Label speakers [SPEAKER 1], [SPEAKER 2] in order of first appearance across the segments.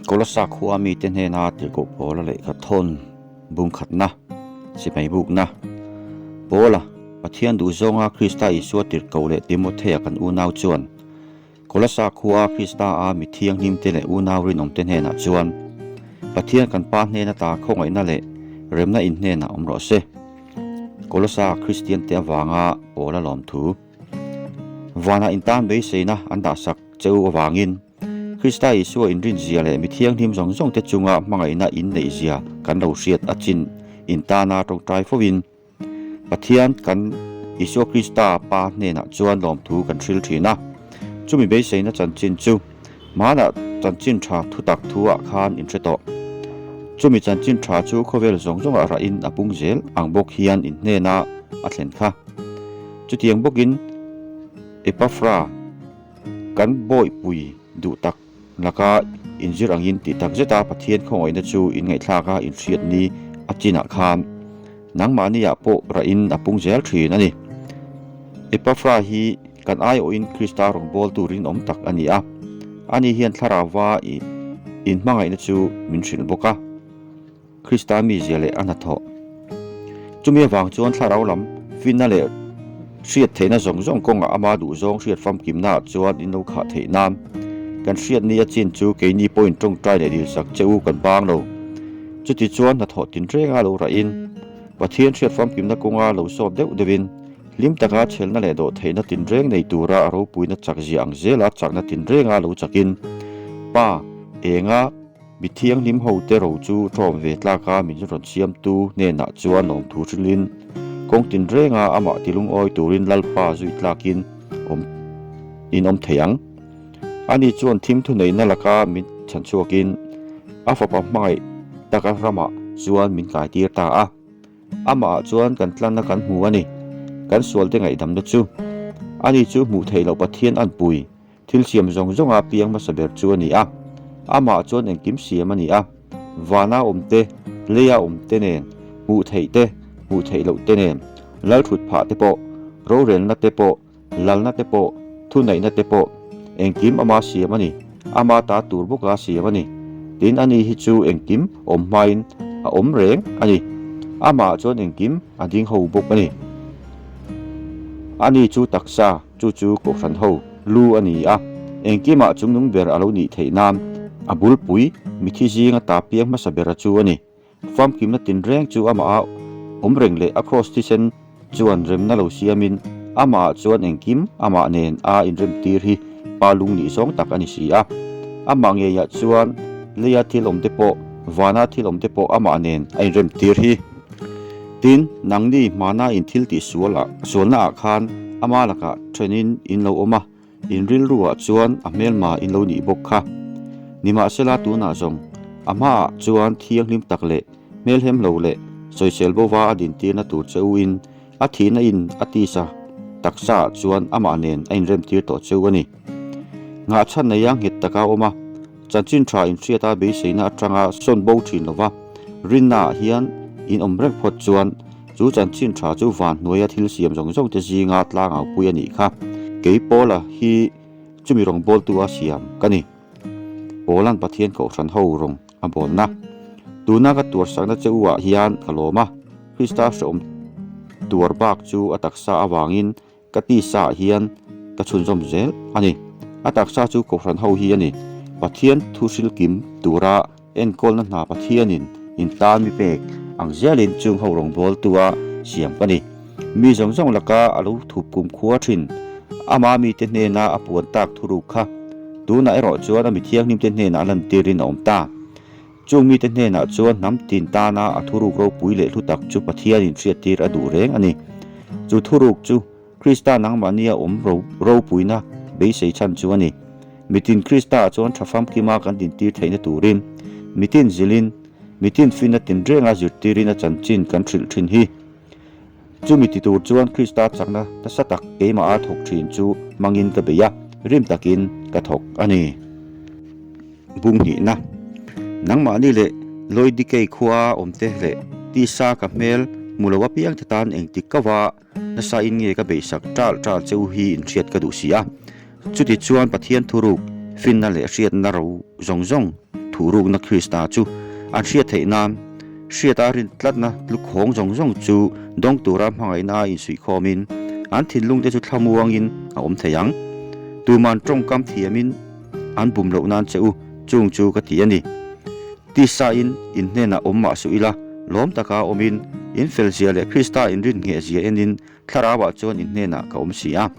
[SPEAKER 1] Kolossa khua mite hnena tirhkoh Paula lehkha thawn bungkhatna, sipai bukna, Paula, Pathian duhzawnga Krista Isua tirhkoh leh Timothea kan unau chuan Kolossa khua Krista-a mi thianghlimte leh unau rinawmte hnenah chuan Pathian kan Pa hnena ta khawngaihna leh remna in hnenah awm rawh se. Kolossa Kristiante avanga Paula lawmthu Vanah intan beiseina an dahsak che u avangin Krista Isua inrinzia leh mi thianghlim zawng zawngte chunga hmangaihna in neihzia kan lo hriat a chin intana tawngtai fovin Pathian kan Isua Krista Pa hnenah chuan lawmthu kan hril thin a. Chumi beiseina chanchin chu hmanah chanchin tha thutak thu-ah khan in hre tawh. Chumi chanchin tha chu khawvel zawng zawngah rahin a pung zel ang bawk hian in hnena a thlen kha. Chutiang bawkin Epafra kan bawihpui duh tak laka inzir angin tih tak zeta Pathian khawngaihna chu in ngaihthlak a inhriat ni a chinah khan nangmahniah pawh rahin a pung zel thin a ni. Epafra hi kan aiawhin Krista rawngbawltu rinawm tak a ni a, ani hian thlarauva inhmangaihna chu min hrilh bawk a. Krista mizia leh a hnathawh. Chumi avang chuan thlarau lam finna leh hriat theihna zawng zawng kawngah ama duhzawng hriat famkimnaah chuan in lo khah theih nan kan hriat ni a chin chu keini pawhin tawngtai leh dilsak che u kan bang lo. Chuti chuan hnathawh tinrenga lo rahin Pathian hriat famkimna kawnga lo sawt deuh deuhin hlim taka chhelna leh dawh theihna tinreng nei tura a ropuina chakzia ang zela chakna tinrenga lo chakin Pa enga Mi thianghlim hote ro chu ṭawm ve tlaka min rawn siamtu hnenah chuan lawmthu hrilhin, kawng tinrenga amah tilungawi turin Lalpa zui tlakin awm in awm thei ang. Ani chuan thim thuneihna laka min chhanchhuakin a fapa hmangaih taka ramah chuan min kaitir ta a. Amah ah chuan kan tlanna kan hmu a ni. Kan sualte ngaihdamna chu. Ani chu hmuh theih loh Pathian anpui. Thil siam zawng zawnga piang hmasa ber chu a ni a, amah chuan engkim siam a ni a, vana awm te, leia awm te nen, hmuh theih te, hmuh theih loh te nen, lal thut phah te pawh, rorelna te pawh, lalna te pawh, thuneihna te pawh, engkim ama siam a ni, ama ta tur bawka siam a ni. Tin, ani hi chu engkim awm hmain a awm reng a ni, amah chuan engkim a ding ho bawk a ni. Ani chu taksa. Chu chu Kohhran ho lu a ni a, engkimah chungnung ber a lo nih theih nan a bulpui mithi zinga ta piang hmasa bera chu a ni. Famkimna tinreng chu amah a awm reng leh a kraws thisen chuan remna lo siamin amahah chuan engkim amah nen a inremtir hi pa lung nih zawng tak a ni si a. Amah ngeiah chuan leia thil awmte pawh vana thil awmte pawh amah nen a inremtir hi. Tin, nangni hmana in thil tih sual ah sualna ah khan ama lakah thenin in lo awm a, in rilru ah chuan a hmelma in lo nih bawk kha. Nimahsela tunah zawng a hmaah chuan thianghlim tak leh hmelhem lo leh sawisel bova a dintirna tur che u in a thihna in a tisa taksa ah chuan amah nen a inremtir tawh che u a ni. Nghahchhan neia nghet taka awm a, Chanchin tha inhriata beiseina atanga sawn bo thin lova rinnaah hian in awm reng phawt chuan chu chanchin tha chu van hnuaia thil siam zawng zawng te zinga tlangau pui a nih kha. Kei Paula hi chumi rawngbawltu a siam ka ni. Paula'n Pathian kohhran ho rawng a bawlna. Tuna ka tuarsakna che u ah hian ka lawm a, Krista hrehawm tuar bak chu a taksa avangin Ka tisa ah hian ka chhunzawm zel a ni. A taksa chu Kohhran ho hi a ni. Pathian thu hrilkim tura enkawlna hna Pathianin in tan mi pek ang zelin chung ho rawngbawltua siam ka ni. Mi zawng zawng laka a lo thup kum khua thin. Ama mite hnena a puan tak thuruk kha tunah erawh chuan a mi thianghlimte hnenah lantirin a awm ta. Chung mite hnenah chuan hnam tin tana a thuruk ropui leh hlu tak chu Pathianin hriattir a duh reng a ni. Chu thuruk chu Krista nangmahnia awm ropuina beisei chhan chu a ni. Mitin Kristaah chuan tha famkima kan dintir theihna turin mitin zilin, mitin finna tinrenga zirtirin a chanchin kan hrilh thin hi. Chumi ti tur chuan Krista chakna nasa tak keimah a thawk thin chu hmangin ka bei a, rim takin ka thawk a ni. Bung hnihna, Nangmahni leh Loidikei khua awmte leh tisa ka hmel hmu lo apiangte tan engtik kava nasa in nge ka beihsak ṭal ṭal che u hi inhriat ka duh si a. Chuti chuan Pathian thuruk, finna leh hriatna ro zawng zawng. thuhrukna Krista chu an hriat theih nan hriata rin tlatna lukhawng zawng zawng chu dawng tura hmangaihna a insuihkhawmin an thinlungte chu thlamuangin a awm thei ang. Tuman tawngkam thiamin an bum loh nan che u, chung chu ka ti a ni. Tisain in hnenah awm mah suh ila, lawm taka awmin in felzia leh Krista inrin nghehzia enin Thlarauah chuan in hnenah ka awm si a,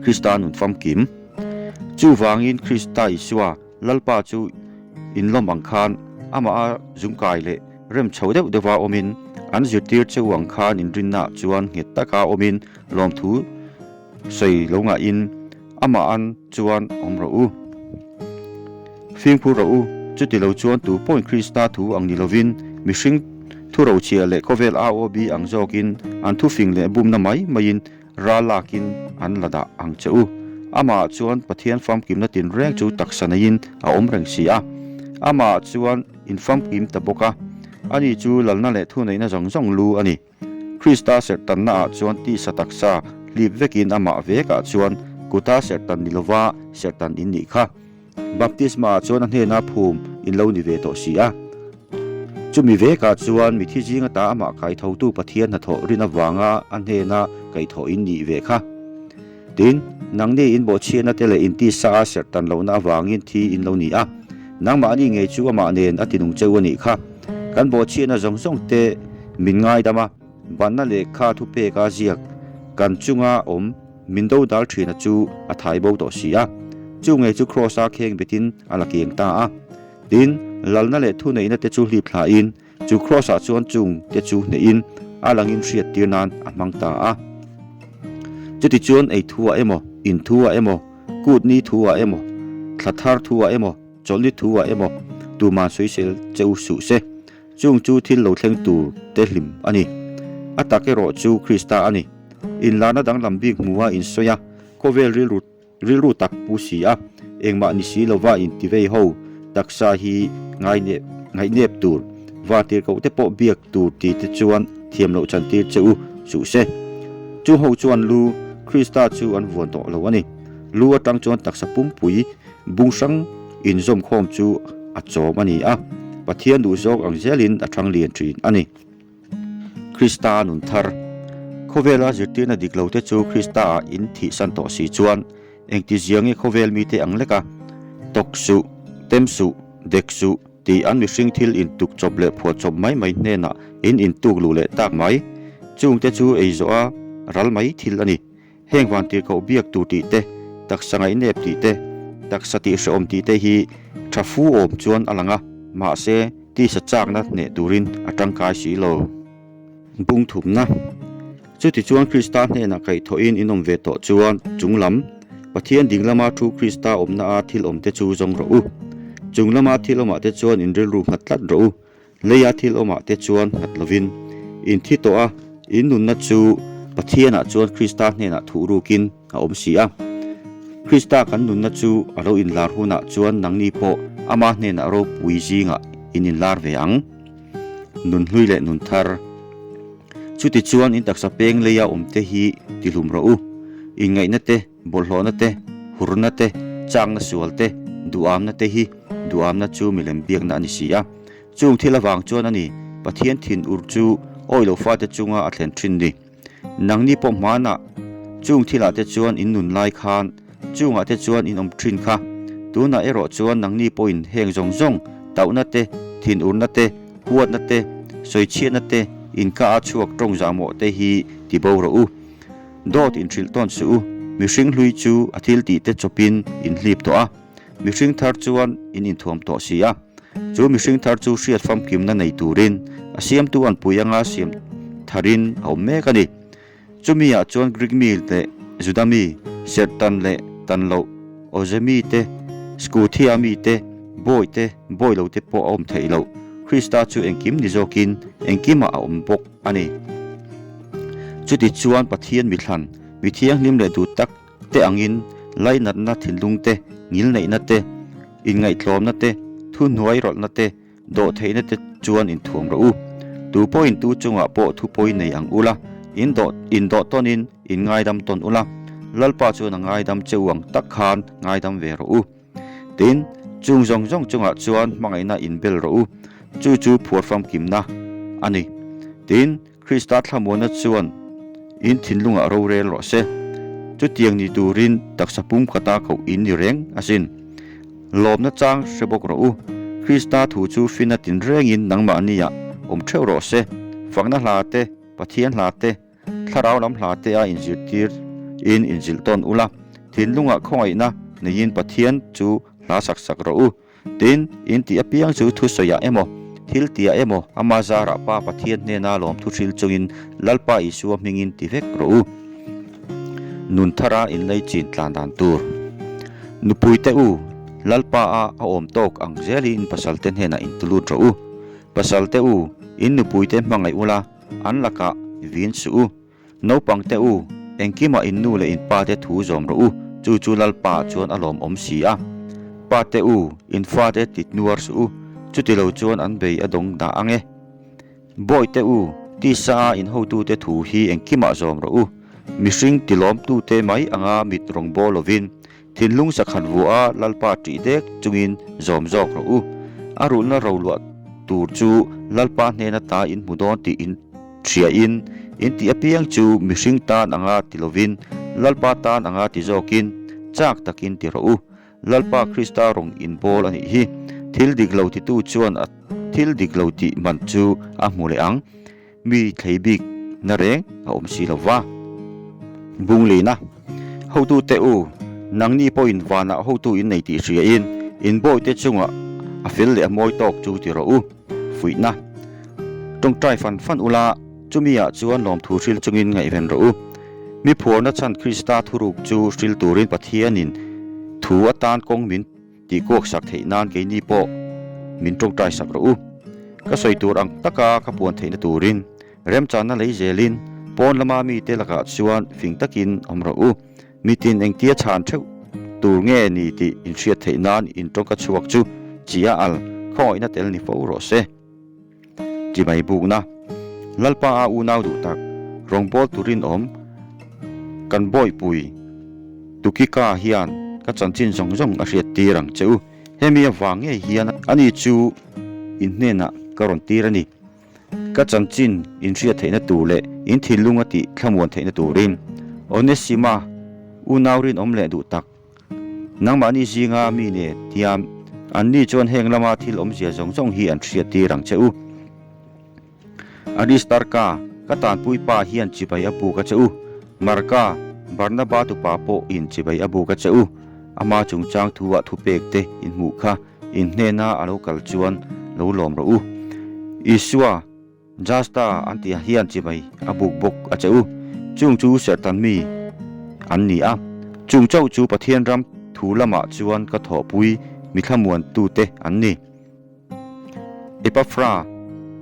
[SPEAKER 1] Krista nun famkim. Chuvangin Krista Isua, Lalpa chu in lawm ang khan amaha zungkai leh rem chho deuh deuha awmin, an zirtir che u ang khan in rinnaah chuan nghet taka awmin lawmthu sawi lo ngahin amahan chuan awm rawh u. Fimkhur rawh u, chuti lo chuan tu pawhin Krista thu ang ni lovin mihring thu rochhiah leh khawvel AOB ang zawkin an thufing leh bumna mai maiin ral lakin an la dah ang che u. Amahah chuan Pathian famkimna tinreng chu taksa neiin a awm reng si a. Amahah chuan in famkim ta bawk a, ani chu lalna leh thuneihna zawng zawng lu a ni. Krista serhtannaah chuan tisa taksa hlip vekin amah vekah chuan kuta serhtan ni lova serhtan in nih kha. Baptisma-ah chuan a hnena phum in lo ni ve tawh si a. Chumi vekah chuan mithi zing ata amah kaithotu Pathian hnathawh rin avanga a hnena kaihthawh in nih ve kha. Tin, nangni in bawhchhiatna te leh in tisa a serhtan lohna avangin thi in lo ni a, nangmahni ngei chu amah nen a tinung cheu a nih kha. Kan bawhchhiatna zawng zawng te min ngaidam a, banna lehkha thupeka ziak kan chunga awm min dodal thina chu a thai bo tawh si a, chu ngei chu Kraws-a kheng betin a la kiang ta a. Tin, lalna leh thuneihna te chu hlip thlain, Chu Kraws-ah chuan chung te chu hnehin a langin hriattir nan a hmang ta a. Chutichuan ei thu-ah emaw, in thu-ah emaw, kut ni thu-ah emaw, thla thar thu-ah emaw, chawlhni thu-ah emaw tuman sawisel che u suh se. Chung chu thil lo thleng tur te hlim a ni. A tak erawh chu Krista a ni. Inlarna danglam bik hmuha insawi a, khawvel rilru Rilru tak pu si a, engmah ni si lova intivei ho taksa hi ngaihnep tur, vantirhkoh te pawh biak tur ti te chuan thiam loh chantir che u suh se. Chu ho chuan lu Krista chu an vuan tawh lo a ni. Lu atang chuan taksa pumpui bung hrang inzawmkhawm chu a chawm a ni a, Pathian duhzawk ang zelin a thang lian thin a ni. Krista nun thar. Khawvela zirtirna dik lote chu Krista-ah in thihsan tawh si chuan engti zia nge khawvel mite ang lek a, tawk suh, tem suh, dek suh tih an mihring thil intuk chawp leh phuah chawp mai mai hnenah in intuk luh leh tak mai. Chungte chu ei zawh a ral mai thil a ni. Heng vantirhkoh biak tur tih te, taksa ngaihnep tih te, taksa tih hrehawm tih te hi tha fu awm chuan a lang a, mahse tisa chakna hneh turin a tangkai si lo. Bung thumna, Chutichuan Krista hnenah kaihthawhin in awm ve tawh chuan chunglam, Pathian ding lama thu Krista awmna a thil awmte chu zawng rawh u. Chung lama thil awmah te chuan in rilru nghat tlat rawh u. Leia thil awmah te chuan nghat lovin, in thi tawh a, in nunna chu Pathianah chuan Krista hnenah thuh rukin a awm si a. Krista kan nunna chu a lo inlar hunah chuan nangni pawh ama hnenah ropui zingah in inlar ve ang. Nun hlui leh nun thar. Chutichuan in taksa peng leia awmte hi tihlum rawh u. Inngaihna te, Bawlhhlawhna te, hurna te, chakna sual te, duhamna te hi duhamna chu milem biakna a ni si a. Chung thil avang chuan a ni, Pathian thin ur chu awi lo fate chunga a thlen thin ni. Nangni pawh hmanah chung thilah te chuan in nun lai khan chungah te chuan in awm thin kha. Tunah erawh chuan nangni pawhin heng zawng zawng tauhna te, thin urna te, huatna te, sawichhiatna te, inka a chhuak tawng zahmawh te hi ti bo rawh u. Dawt inhrilh tawn suh u, mihring hlui chu a thil tih te chawpin in hlip tawh a, mihring thar chuan in inthuam tawh si a. Chu mihring thar chu hriat famkimna nei turin a siamtu anpui anga siam tharin a awm mek a ni. Chumi ah chuan Greek mi leh Juda mi, serhtan leh tan loh, Awze mi te, Skuthia mi te, bawi te, bawi lo te pawh a awm theih loh. Krista chu engkim ni zawkin engkimah a awm bawk a ni. Chuti chuan Pathian mithlan, mi thianghlim leh duh tak te angin lainatna thinlung te, ngilneihna te, inngaihtlawmna te, thuhnuai rawlhna te, dawhtheihna te chuan inthuam rawh u. Tu pawhin tu chungah pawh thu pawi nei ang ula, in dawh indawh tawnin in ngaidam tawn ula, Lalpa chuan a ngaidam che u ang tak khan ngaidam ve rawh u. Tin, Chung zawng zawng chungah chuan hmangaihna inbel rawh u, chu chu phuar famkimna a ni. Tin, Krista thlamuanna chuan in thinlungah rorel rawh se. Chutiang ni turin taksa pumkhata koh in ni reng asin. Lawmna chang hre bawk rawh u. Krista thu chu fina tinrengin nangmahniah awm theuh rawh se. Fakna hla te, Pathian hla te, Thlarau lam hla te a inzirtir in inzilh tawn ula, thinlungah khawngaihna neiin Pathian chu hla sak sak rawh u. Tin, in tih apiang chu thusawiah emaw, thil tiah emaw, ama zarah Pa Pathian hnena lawmthu hril chungin Lalpa Isua hmingin ti vek rawh u. Nun thara inlei chin tlan dan tur. Nupuite u, Lalpa a a awm tawk ang zelin pasalte hnenah intulut rawh u. Pasalte u, in nupuite hmangaih ula, An lakah vin suh u. Naupang te u, engkimah in nu leh in pa te thu zawm rawh u, chu chu Lalpa ah chuan a lawmawm si a. Pa te u, in fa te tit nuar suh u, chuti lo chuan an bei a dawng dah ang e. Bawi te u, tisa a in hotu te thu hi engkimah zawm rawh u. Mihring tilawmtu te mai anga mit rawng bawl lovin, Thinlung sakhat vuah a Lalpa ṭih dek chungin zawm zawk rawh u. A rulhna roluah tur chu Lalpa hnena ta in hmu dawn tih in hriain, in tih apiang chu mihring tan anga ti lovin Lalpa tan anga ti zawkin chak takin ti rawh u. Lalpa Krista rawng in bawl a nih hi. Thil dik lo titu chuan a thil dik lo tih man chu a hmu leh ang. Mi thlei bik na reng a awm si lo va. Bunglina, Hotute u, nangni pawhin vanah hotu in nei tih hriain in bawihte chungah a fel leh a mawi tawk chu ti rawh u. Fuihna, Tawngtai fan fan ula, chumi ah chuan lawmthu hril chungin ngaihven rawh u. Mi phuarna chhan Krista thuruk chu hril turin Pathianin thu atan kawng min Tih kuak sak theih nan keini pawh min tawngtai sak rawh u. Ka sawi tur ang taka ka puan theihna turin remchanna lei zelin pawn lama mite lakah chuan fing takin awm rawh u. Mitin engtia chhan theuh tur nge ni tih inhriat theih nan in tawngka chhuak chu chi a al khawngaihna tel ni fo rawh se. Chimai bukna, Lalpa a unau duh tak, rawngbâwl turin awm kan bawihpui Tukika hian ka chanchin zawng zawng a hriat tir ang che u. Hemi avang ngei hian ani chu in hnenah ka rawn tir a ni. Ka chanchin in hriat theihna tur leh in thinlung a tih thlamuan theihna turin Onesima unau rinawm leh duh tak, Nangmahni zinga mi ne tiam, anni chuan heng lama thil awmzia zawng zawng hi an hriat tir ang che u. Aristarka, ka tanpui pa hian chibai a buk a che u. Marka, Barnaba tupa pawh in chibai a buk a che u. Ama chungchang thu ah thupek te in hmuh kha in hnena a lo kal chuan lo lawm rawh u. Isua, Justa an tih hian chibai a buk bawk a che u. Chung chu serhtan mi an ni a. Chung chauh chu Pathian ram thu lamah chuan ka thawhpui mi thlamuantute an ni. Epaphra,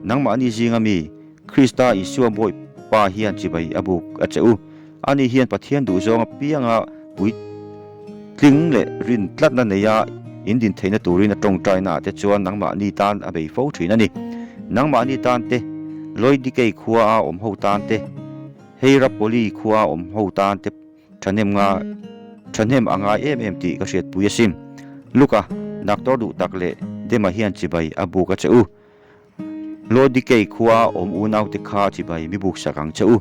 [SPEAKER 1] nangmahni zinga mi, Krista Isua Bawipa hian chibai a buk a che u. Ani hian Pathian duhzawng apianga puitling leh rin tlatna neia in din theihna turin a tawngtainaah te chuan nangmahni tan a bei fo thin a ni. Nangmahni tan te, Loidikei khua a awm ho tan te, Heirapoli khua a awm ho tan te thahnem nga thahnem a ngai em em tih ka hriatpui asin. Luka, Doctor duh tak leh Dema hian chibai a buk a che u. Lodikei khua awm unaute kha chibai mi buk sak ang che u.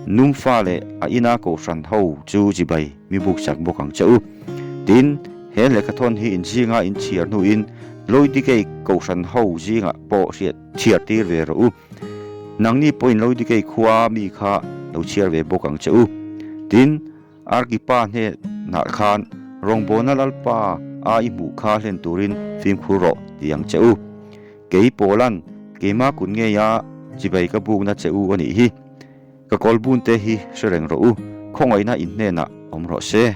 [SPEAKER 1] Numfa leh a ina kohhran ho chu chibai mi buk sak bawk ang che u. Tin, he lehkhathawn hi in zinga in chhiar hnuin Lodikei kohhran ho zingah pawh hriat chhiar tir ve rawh u. Nangni pawhin Lodikei khua mi kha lo chhiar ve bawk ang che u. Tin, Arkipa hnenah khan rawngbawlna Lalpa a i hmuh kha hlen turin fimkhur rawh ti ang che u. Kei Paulan keima kut ngeia chibai ka bukna che u a nih hi. Ka kawlbunte hi hre reng rawh u, khawngaihna in hnenah awm rawh se.